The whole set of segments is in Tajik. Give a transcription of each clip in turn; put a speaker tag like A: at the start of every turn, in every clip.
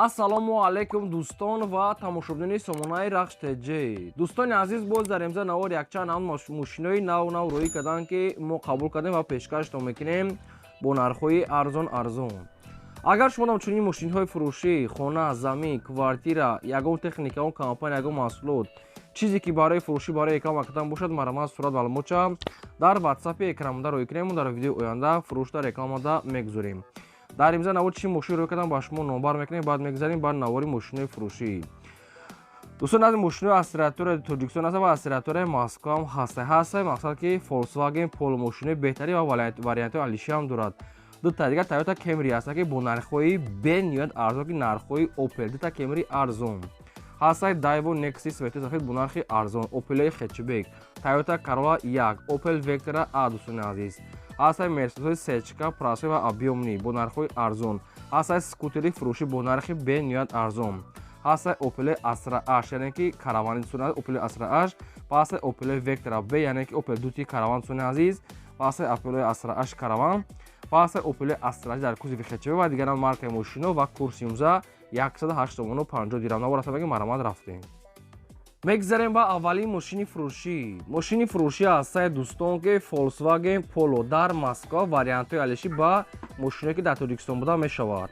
A: Ассалому алайкум, дӯстон ва тамошобинони сомонаи Рахш ТЖ. Дӯстони азиз, боз дар имза навор якчанд ҳам мошинои нав нав рӯӣ карданд, ки мо қабул кардем ва пешкаштон мекунем бо нархҳои арзон арзон. Агар шумо ҳам чунин мошинҳои фурӯшӣ, хона, замин, квартира, ягон техника, ягон компания, ягон маҳсулот, чизе ки барои фурӯшӣ, барои реклама кардан бошад, марҳамат, сурат маълумотча дар ватсапи экранмонда рӯй кунем, дар видеои оянда фурӯшда рекламада мегузорем. Дар имза навор чӣ мошин рӯй кардам, ба шумо номбар мекунем, баъд мегузарем ба навори мошинои фурӯшӣ. Дӯстон, аз мошинои аз территорияи Тоҷикистон аст ва аз территорияи Москва ҳам ҳаста. Ҳаста, мақсад ки Volkswagen Polo, мошинои беҳтарин ва вариантҳои алиши ҳам дорад. Дута дигар Toyota Camry ҳаста, ки бо нархҳои бениҳоят арзон, ки нархҳои Opel, дута Camry арзон ҳастай, Daewoo Nexus цвети сафед бо нархи арзон, Opel хэтчбек, Toyota Corolla 1, Opel Vectra A. Дӯстони азиз, ҳастай Mercedes сечка простой ва объёмный бо нархҳои арзон, ҳастай скутери фурӯшӣ бо нархи бениҳоят арзон, ҳастай Opel Astra H, яъне ки каравани, дӯстони азиз, Opel Astra H ва ҳастай Opel Vectra B, яъне ки Opel Duty караван, дӯстони азиз, ва ҳастай Opel Astra H караван ва ҳастай Opel Astra H дар кузови хэтчбек ва дигарам маркаи мошино ва курси имза 108 сомону 50 дирам. Навор ҳастаги, марҳамат, рафтем. Мегзарем ба аввалин мошини фурӯшӣ. Мошини фурӯшӣ ҳастаи, дӯстон, ки Volkswagen Polo дар Москва, вариантҳои алиши ба мошиное ки дар Тоҷикистон буда мешавад.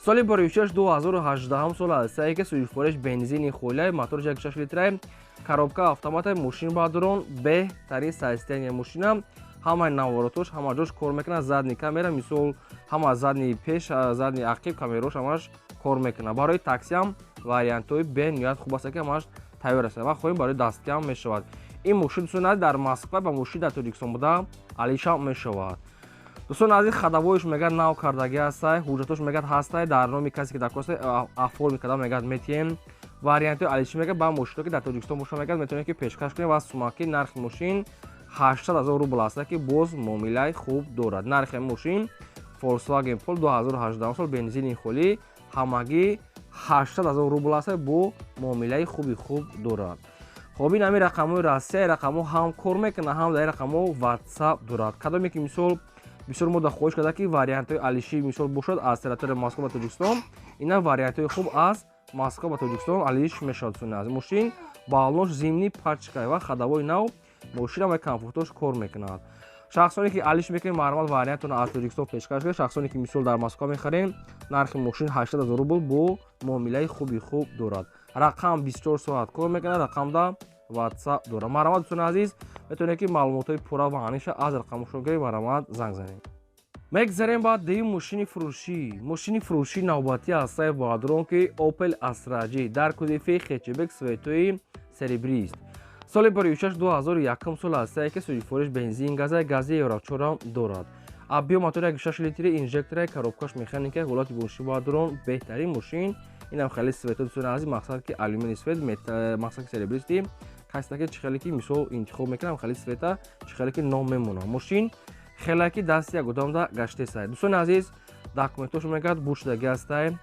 A: Соли боришаш 2018 сол ҳастае, ки сӯзишвориш бензини холия, моторш 1,6 литра, коробка автомата. Мошин баъдурон беҳтарин состояние мошина, ҳамаи наворотош ҳама ҷош кор мекунад, задний камера, мисол, ҳама задний пеш, задний ақиб камерош ҳамаш кор мекунад. Барои таксиам вариантҳои бениҳоят хуб аст, ки ҳамаш тайёр аст ва хоҳем барои дастгиам мешавад. Ин мошин, дӯстон, дар Москва ба мошин дар Тоҷикистон буда алишам мешавад. Дӯстон азиз, ходовойш мегӯяд нав кардагӣ ҳастай, ҳуҷҷатош мегӯяд ҳастай, дар номи касе ки дар коста оформить карда мегӯяд метиҳем. Вариантҳои алиши мегӯяд ба мошино ки дар Тоҷикистон боша, мегӯяд метавонем ки пешкаш кунем ва сумаки нархи мошин 800 ҳазор рубл аст, ки боз муомилаи хуб дорад. Нархи мошин Volkswagen Polo 2018 сол, бензини холӣ, ҳамагӣ 800 ҳазор рубл аст, бо муомилаи хуби хуб дорад. Хоб, ин ҳамин рақамҳои Россия, рақамҳо ҳам кор мекунад, ҳам дар рақамҳо WhatsApp дорад. Кадоме ки, мисол, бисёр мо хоҳиш карда, ки вариантҳои алиши, мисол, бошад аз территорияи Москва ба Тоҷикистон, ина вариантҳои хуб аз Москва ба Тоҷикистон алиш мешавад. Дӯстони азиз, мошин баллош зимний пачка ва ходовой нав, мошин ҳамаи комфортош кор мекунад. Шахсоне ки алиш мекунед, марҳамат, вариантона аз Тоҷикистон пешкаш кунед. Шахсоне ки, мисол, дар Москва мехарем, нархи мошин 800 ҳазор рубл, бо муомилаи хуби хуб дорад. Рақам 24 соат кор мекунад, рақамда WhatsApp дорад. Марҳамат, дӯстони азиз, метавонед ки маълумотҳои пурра ва аниша аз рақамошон гиред, марҳамат, занг занед. Мегзарем ба дуюм мошини фурӯшӣ. Мошини фурӯшӣ навбатӣ ҳастаи баъдрон, ки Opel Astra J дар кузови хэтчбек, цветои серебрист, соли боришаш 2001 сол ҳастае, ки сӯзишвориш бензин, газа, гази евро 4 дорад. Объём мотор 1,6 литри, инжектора, коробкаш механика. Ҳолати мошин баъдрон беҳтарин мошин. Инам хеле цвето, дӯстони азиз, мақсад ки алюминий цвет, мақсад ки серебристый. Касета ки чӣ хеле ки, мисол, интихоб мекунам, хеле цвета чӣ хеле ки ном мемонад. Мошин хеле ки дасти як одамда гаштесай. Дӯстони азиз, документошо мегӯяд бушдагӣ ҳастай.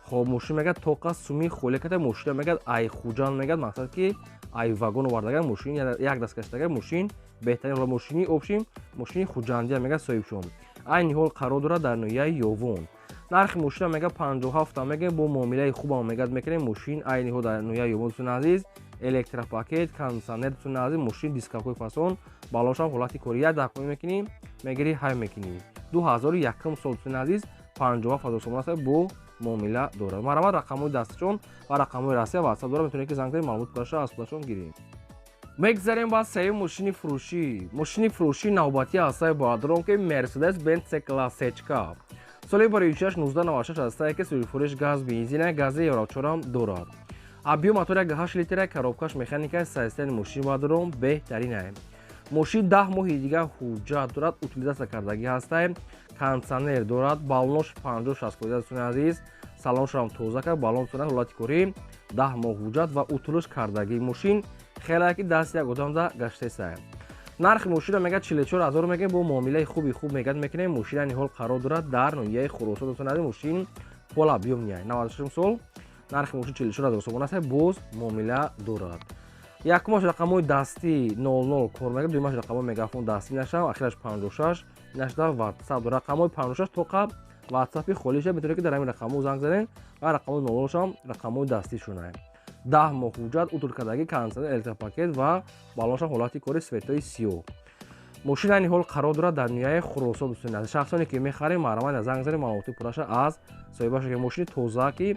A: Хоб, мошин мегӯяд тоқа суми холе ката. Мошина мегӯяд ай Хуҷанд, мегӯяд, мақсад ки ай вагон овардага, мошин як даст гаштага. Мошин беҳтарин мошини общим, мошини хуҷандия мегӯяд соҳибшон. Айни ҳол қарор дорад дар ноҳияи Ёвон. Нархи мошина мегӯяд 57 мегӯяд, бо муомилаи хубам мегӯяд мекунем. Мошин айни ҳол дар ноҳияи Ёвон, дӯстони азиз, электропакет, кондитсионер, дӯстони азиз, мошин дискакҳои фасон, балошам ҳолати кори, як дақиқа мекунӣ, мегирӣ, ҳай мекунӣ. 2001 сол, дӯстони азиз, 57 ҳазор сомон аст, бо муомила дорад. Марҳамат, рақамҳои дасташон ва рақамҳои Россия WhatsApp дорад, метавонед ки занг занед, маълумот пурраша аз худашон гиред. Мегзарем ба сеюм мошини фурӯшӣ. Мошини фурӯшӣ навбатӣ ҳастаи баъдрон, ки Mercedes Benz C класс сечка, соли боришаш 1996 ҳастае, ки сӯзишвориш газ, бензина, гази евро 4 дорад. Объём мотор 1,8 литра, коробкаш механика. Состояние мошин баъдрон беҳтаринае. Мошин 10 моҳи дигар ҳуҷҷат дорад, утилизация кардагӣ ҳастай, кондитсионер дорад, баллош 50-60 фоиза. Дӯстони азиз, салоншам тоза кард, баллон ҳолати корӣ, 10 моҳ ҳуҷҷат ва утилуш кардагӣ. Мошин хеле ки дасти як одамда гаштесай. Нархи мошина мегӯяд 44 ҳазор мегӯем, бо муомилаи хуби хуб мегӯяд мекунем. Мошин айни ҳол қарор дорад дар ноҳияи Хуросон. Дӯстони азиз, мошин пола объёмный, 96 сол, нархи мошин 44 ҳазор сомон аст, боз муомила дорад. Якумаш рақамҳои дастӣ 00 кор мекунад, дуюмаш рақамҳои мегафон дастӣ нашав, ахираш 56 нашда WhatsApp. Рақамҳои 56 тоқа WhatsApp холиша метавонед ки дар ҳамин рақамҳо занг занед ва рақамҳои нолошам рақамҳои дастишонае. 10 моҳ ҳуҷҷат, утул кардагӣ, кондитсионер, электропакет ва балоншам ҳолати кори светои сиёҳ. Мошин айни ҳол қарор дорад дар ноҳияи Хуросон. Дӯстони азиз, шахсоне ки мехарем, марҳамат, занг занед, маълумоти пурраша аз соҳибаша, ки мошини тоза ки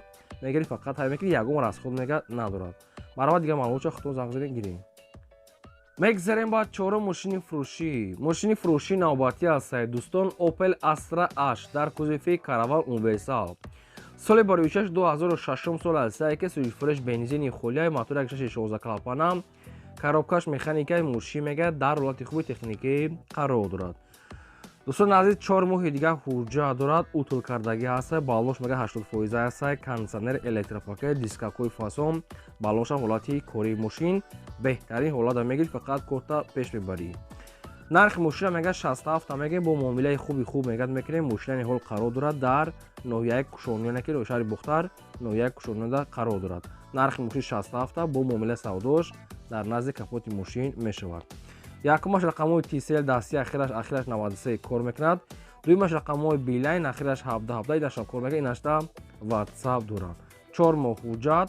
A: мегири, фақат ҳай мекунӣ, ягон расход мега надорад. Марҳамат, дигар маълумотша худтон занг занед, гирем. Мегзарем ба чорум мошини фурӯшӣ. Мошини фурӯшӣ навбатӣ аст, дӯстон, Opel Astra H дар кузови Караван Универсал. Соли бароишаш 2006 сол аст, ки сӯзишфурӯш бензини холия, мотор 1.6 клапана, коробкаш механикаи, мошин мега дар ҳолати хуби техникӣ қарор дорад. Дӯстони азиз, 4 моҳи дигар ҳуҷҷат дорад, утул кардагӣ ҳаст, баллош мега 80% аст, кондитсионер, электропакет, дискакҳои фасон, баллошам ҳолати кории мошин беҳтарин ҳолата мегирӣ, фақат корта пеш мебарӣ. Нархи мошина мега 67 мега, бо муомилаи хуби хуб мега мекунем. Мошина ҳол қарор дорад дар ноҳияи Кушониёна, ки шаҳри Бохтар, ноҳияи Кушониёнда қарор дорад. Нархи мошин 67, бо муомила савдош дар назди капоти мошин мешавад. Якумаш рақамҳои Tcell дасти, ахираш 93 кор мекунад. Дуюмаш рақамҳои Beeline, ахираш 17 17, инашам кор мекунад, инашда WhatsApp дорад. 4 моҳ ҳуҷҷат,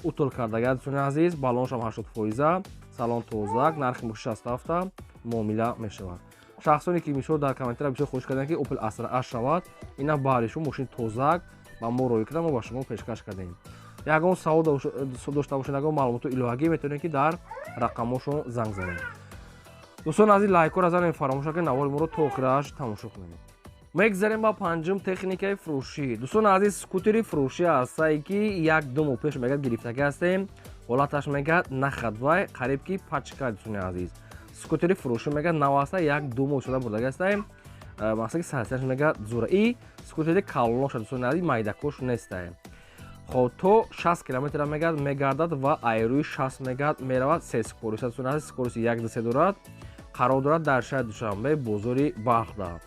A: утул кардагӣ, дӯстони азиз, баллоншам 80%, салон тозак, нархи мошин 67, муомила мешавад. Шахсоне ки мисол дар комментария бисёр хоҳиш карданд, ки Opel Astra H шавад, ина баҳри шумо мошин тозак ба мо роҳӣ кардам, мо ба шумо пешкаш кардем. Ягон савол дошта бошед, ягон маълумоти иловагӣ, метавонед ки дар рақамҳошон занг занед. Дӯстон азиз, лайкҳоро занед, фаромӯш накунед, навори моро то охираш тамошо кунед. Мегзарем ба панҷум техникаи фурӯшӣ. Дӯстони азиз, скутери фурӯшӣ ҳастае, ки 1-2 моҳ пеш мегӯяд гирифтагӣ ҳастем. Ҳолаташ мегӯяд нахадвай, қариб ки пачка. Дӯстони азиз, скутери фурӯшӣ мегӯяд нав аста, 1-2 моҳ шуда бурдагӣ ҳастаем. Мақсад ки сарсияш мегӯяд зура. И скутери калоноша, дӯстони азиз, майдакош нестае. Хоб, то 60 километр мегӯяд мегардад ва айрӯи 60 мегӯяд меравад. Се скорость, дӯстони азиз, скорости 1, 2, 3 дорад. Қарор дорад дар шаҳри Душанбе, бозори Балхда.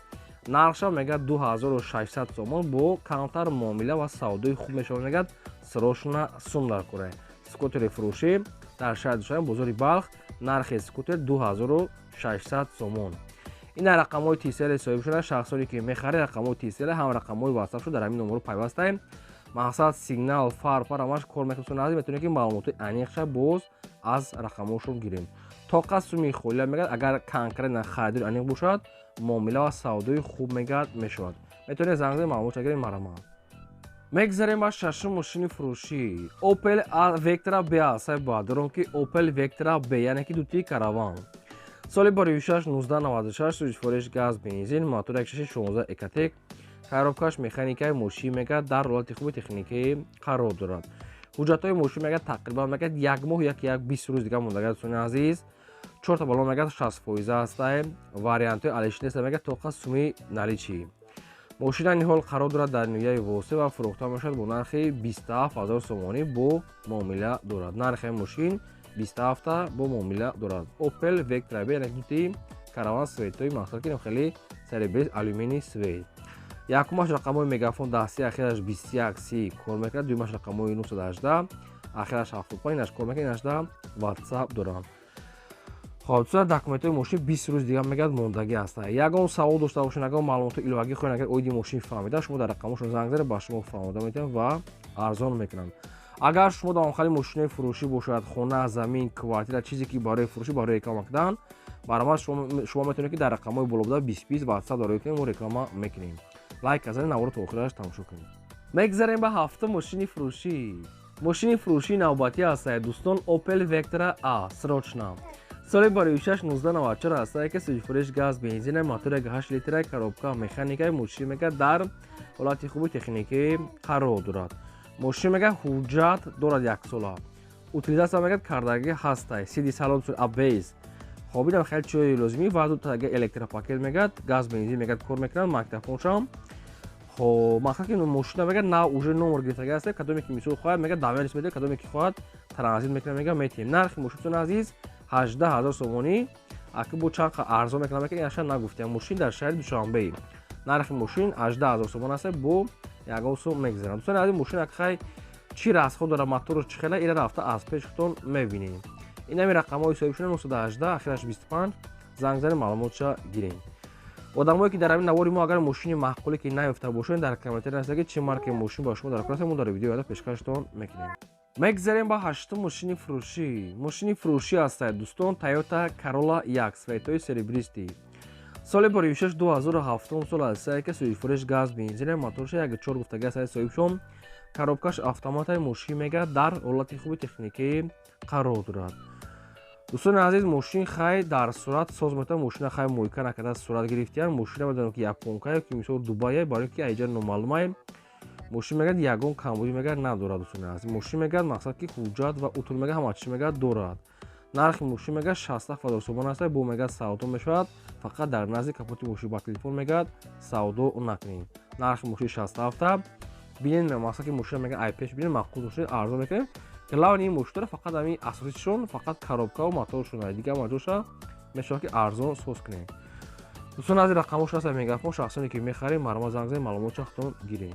A: Нархша мегӯяд 2600 сомон, бо камтар муомила ва савдои хуб мешавад, мегӯяд срочно сум дар кора. Скутери фурӯшӣ дар шаҳри Душанбе, бозори Балх, нархи скутер 2600 сомон. Ин рақамҳои Tcell соҳиб шуда, шахсоне ки мехаред, рақамҳои Tcell ҳам рақамҳои WhatsApp шуд, дар ҳамин номерро пайвастаем. Мақсад сигнал, фар, пар ҳамаш кор мекунад, метавонед ки маълумоти аниқша боз аз рақамҳошон гирем. Тоқа суми холия мегӯяд, агар конкретно харидори аниқ бошад, муомила ва савдои хуб мегӯяд мешавад. Метавонед занг занед, маълумотша гирем, марҳамат. Мегзарем ба шашум мошини фурӯшӣ. Opel Vectra B аст, баъдором ки Opel Vectra B, яъне ки дутии караван. Соли бароишаш 1996, сӯзишфориш газ, бензин, мотор 1.6 Ecotec, коробкаш механикаи, мошин мегӯяд дар ҳолати хуби техникӣ қарор дорад. Ҳуҷҷатҳои мошин мегӯяд тақрибан мегӯяд 1 моҳ, 1 20 рӯз дигар мондагӣ, дӯстони азиз. 4 та баллон мегӯяд 60% ҳастае, вариантҳои алиш нест, мегӯяд тоқа суми наличӣ. Мошин айни ҳол қарор дорад дар ноҳияи Восеъ ва фурӯхта мешавад бо нархи 27 000 сомонӣ, бо муомила дорад. Нархи мошин 27 бо муомила дорад. Opel Vectra B, яъне дути караван, светои мақсад ки хеле серебрист, алюминий свет. Якумаш рақамҳои Мегафон дасти, ахираш 21 30 кор мекунад, дуюмаш рақамҳои 918, ахираш 75, инаш кор мекунад, инашда WhatsApp дорад. Хоб, дӯстон, документҳои мошин 20 рӯз дигар мегӯяд мондагӣ ҳаст. Ягон савол дошта бошед, ягон маълумоти иловагӣ хоҳед, агар оиди мошин фаҳмида, шумо дар рақамҳошон занг занед, ба шумо фаҳмода метавонанд ва арзон мекунанд. Агар шумо дар омхали мошинои фурӯшӣ бошад, хона, замин, квартира, чизе ки барои фурӯшӣ, барои реклама кардан, баромад, шумо метавонед ки дар рақамҳои боло буда 20 20 WhatsApp дорои кунед, мо реклама мекунем. Лайк занед, наворо то охираш тамошо кунед. Мегзарем ба ҳафтум мошини фурӯшӣ. Мошини фурӯшии навбатӣ ҳаст, дӯстон, Opel Vectra A срочно. Соли бароишаш 1994 аст, ки сӯзишфурӯш газ, бензин, мотор 8 литра, коробка механикаи, мошин мегӯяд дар ҳолати хуби техникӣ қарор дорад. Мошин мегӯяд ҳуҷҷат дорад яксола. Утилизация мегӯяд кардагӣ ҳастай. CD салон абвез. Хоб, инам хеле чиҳои лозимӣ ва дутага электропакет мегӯяд, газ, бензин мегӯяд кор мекунад, магнитофоншам. Хоб, мақсад ки мошина мегӯяд нав уже номер гирифтагӣ аст, кадоме ки мисол хоҳад, мегӯяд доверенность медиҳад, кадоме ки хоҳад транзит мекунад, мегӯяд метиҳем. Нархи мошин, азиз, 18 000 сомонӣ, аки бо чанд арзон мекунам, мекунад, инаша нагуфтем. Мошин дар шаҳри Душанбе. Нархи мошин 18 000 сомон аст, бо ягон сум мегзарад. Дӯстони азиз, мошин акхай чӣ расход дорад, моторо чӣ хела, ира рафта аз пеш худтон мебинем. Ин ҳами рақамҳои соҳибшуда 918, ахираш 25, занг занед, маълумотша гирем. Одамое ки дар ҳамин навори мо агар мошини маъқуле ки наёфта бошед, дар комментария нависед, ки чӣ маркаи мошин ба шумо дар кор аст, мо дар видеои оянда пешкаштон мекунем. Мегзарем ба ҳаштум мошини фурӯшӣ. Мошини фурӯшӣ ҳастад, дӯстон, Toyota Corolla 1, цветои серебристый. Соли борибишаш 2007 сол аст, ки сӯзишфурӯш газ бензин, моторша 1.4 гуфтага аст соҳибшон. Коробкаш автоматаи. Мошин мега дар ҳолати хуби техникӣ қарор дорад. Дӯстони азиз, мошин хай дар сурат соз мета, мошина хай мойка накарда сурат гирифтиян. Мошина медонам, ки японка ё ки мисол Дубая, барои ки айҷа номаълумай. Мошин мегӯяд, ягон камбудӣ мегӯяд надорад. Дӯстони азиз, мошин мегӯяд, мақсад ки ҳуҷҷат ва утул мегӯяд, ҳама чиз мегӯяд дорад. Нархи мошин мегӯяд 67 000 сомон аст, бо мегӯяд савдо мешавад. Фақат дар назди капоти мошин ба телефон мегӯяд савдо накунед. Нархи мошин 67. Бинед, мақсад ки мошина мегӯяд ай пеш бинед, маъқул мошин арзон мекунем. Главный ин мошинро фақат ҳамин асосишон фақат коробкаву моторшон, дигар маҷоша мешавад ки арзон соз кунем. Дӯстон азиз, рақамош аст мегафон. Шахсоне ки мехарем, марҳамат, занг занед, маълумотча худтон гирем.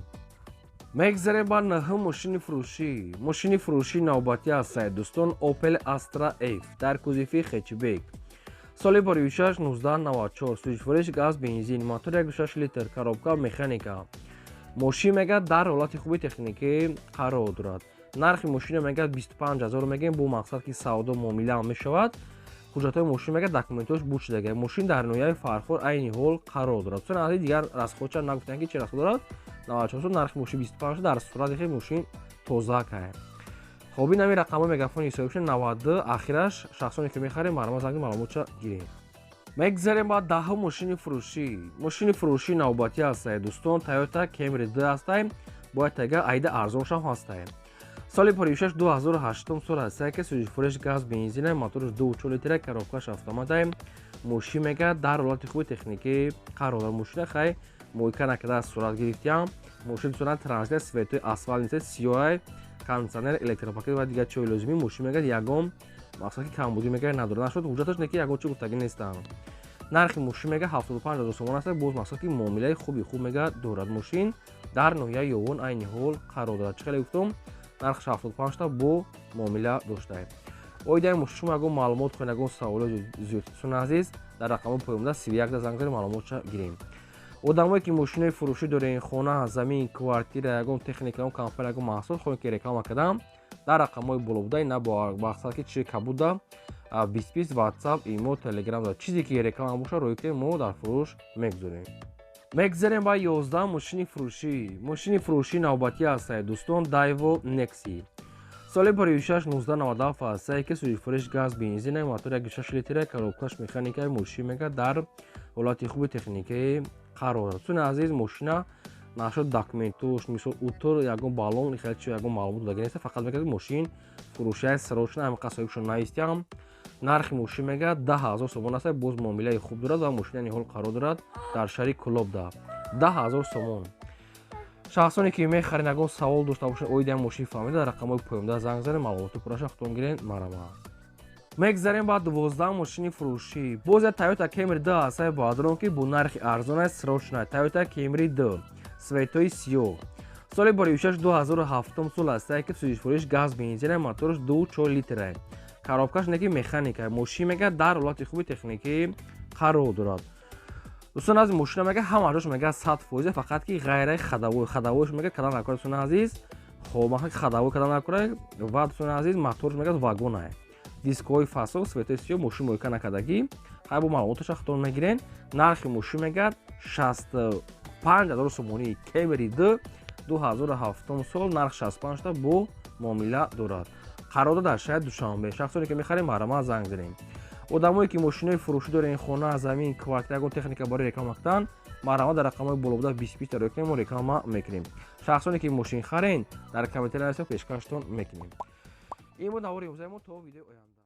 A: Мегзарем ба наҳум мошини фурӯшӣ. Мошини фурӯшӣ навбатӣ ҳастад, дӯстон, Opel Astra F дар кузови хэтчбек. Соли борибишаш 1994, сӯзишфурӯш газ бензин, мотор 1.6 литр, коробка механика. Мошин мегӯяд дар ҳолати хуби техникӣ қарор дорад. Нархи мошино мегӯяд 25 000 мегӯем, бо мақсад ки савдо муомила мешавад. Ҳуҷҷатҳои мошин мегӯяд, документҳош буд шудага. Мошин дар ноҳияи Фархор айни ҳол қарор дорад. Дӯстони азиз, дигар расходча нагуфтанд, ки чи расход дорад. 94 сол, нархи мошин 25, дар сурати хе мошин тоза кай. Хоб, ин ҳамин рақамҳои мегафони ҳисобишон 92 ахираш. Шахсоне ки мехарем, марҳамат, занги маълумотча гирем. Мегзарем ба даҳум мошини фурӯшӣ. Мошини фурӯшӣ навбатӣ ҳастад, дӯстон, Toyota Camry 2 ҳастай, бояд тага айда арзоншам ҳастай. Соли порибишаш 2008 сол аст, ки сӯзишфурӯш газ бензина, моторш 2.4 литра, коробкаш автоматай. Мошин мегӯяд дар ҳолати хуби техникӣ қарор дорад. Мошина хай мойка накарда сурат гирифтиям. Мошин сурат транзит, цветои асфалт нест, сиёҳай, кондитсионер, электропакет ва дигар чиҳои лозимӣ. Мошин мегӯяд ягон мақсад ки камбудӣ мегӯяд надорад. Нашуд ҳуҷҷаташ не, ки ягон чи гуфтагӣ нестанд. Нархи мошин мегӯяд 75 000 сомон аст, боз мақсад ки муомилаи хуби хуб мегӯяд дорад. Мошин дар ноҳияи Ёвон айни ҳол қарор дорад. Чӣ хеле гуфтум, нархш 75та, бо муомила доштаем. Оидаи мошин шумо ягон маълумот хоҳед, ягон саволо зиёд, дӯстони азиз, дар рақамҳои поёнда 31 занг занед, маълумотша гирем. Одамое ки мошинои фурӯшӣ дорем, хона, замин, квартира, ягон техника, ягон компания, ягон маҳсул хоҳем ки реклама кардам, дар рақамҳои болобудаи на бо мақсад ки чи кабуда 2020, WhatsApp, имо, Telegram дорад. Чизе ки реклама бошад, рӯй кунем, мо дар фурӯш мегузорем. Мегзарем ба 11 мошини фурӯшӣ. Мошини фурӯшӣ навбатӣ ҳастад, дӯстон, Daewoo Nexia. Соли борибишаш 1997 аст, ки сӯзишфурӯш газ бензина, мотор 1.6 литра, коробкаш механика. Мошин мегӯяд дар ҳолати хуби техникӣ қарор дорад. Дӯстони азиз, мошина нашуд документуш, мисол утур, ягон баллон, хеле чи ягон маълумот додагӣ нест. Фақат мегӯяд мошин фурӯшияи срочно, ҳамин қадр соҳибшон наистиям. Нархи мошин мегӯяд 10 000 сомон аст, боз муомилаи хуб дорад ва мошин айни ҳол қарор дорад дар шаҳри Кӯлобда. 10 000 сомон. Шахсоне ки мехаред, ягон савол дошта бошед оиди ҳам мошин фаҳмида, дар рақамҳои поёнда занг занед, маълумоти пурраша худтон гиред, марҳамат. Мегзарем ба 12 мошини фурӯшӣ. Боз як Toyota Camry 2 ҳастаи баъдрон, ки бо нархи арзон аст, срочно. Toyota Camry 2, цветои сиёҳ, соли борибишаш 2007 сол аст, ки сӯзишфурӯш газ бензина, моторш 2.4 литра, коробкаш неки механика. Мошин мегӯяд дар ҳолати хуби техникӣ қарор дорад. Дӯстон азиз, мошина мегӯяд ҳама ҷош мегӯяд 100%, фақат ки ғайраи ходовой. Ходовойш мегӯяд кадан накора. Дӯстони азиз, хоб, ходовой кадан накора. Ва, дӯстони азиз, моторш мегӯяд вагонае, дискҳои фасо, цветои сиёҳ. Мошин мойка накардагӣ, хай бо маълумоташа худтон мегирен. Нархи мошин мегӯяд 65 000 сомонӣ. Camry 2, 2007 сол, нарх 65та, бо муомила дорад. Қарор дар шаҳри Душанбе. Шахсоне ки мехарем, марҳамат, занг занем. Одамое ки мошинои фурӯшӣ дорем, хона, замин, квартира, ягон техника барои реклама кунанд, марҳамат, дар рақамҳои болобуда 20 роя кунем, мо реклама мекунем. Шахсоне ки мошин харен, дар комментария пешкаштон мекунем. Ин буд навори имрӯзаи мо. То видеои оянда.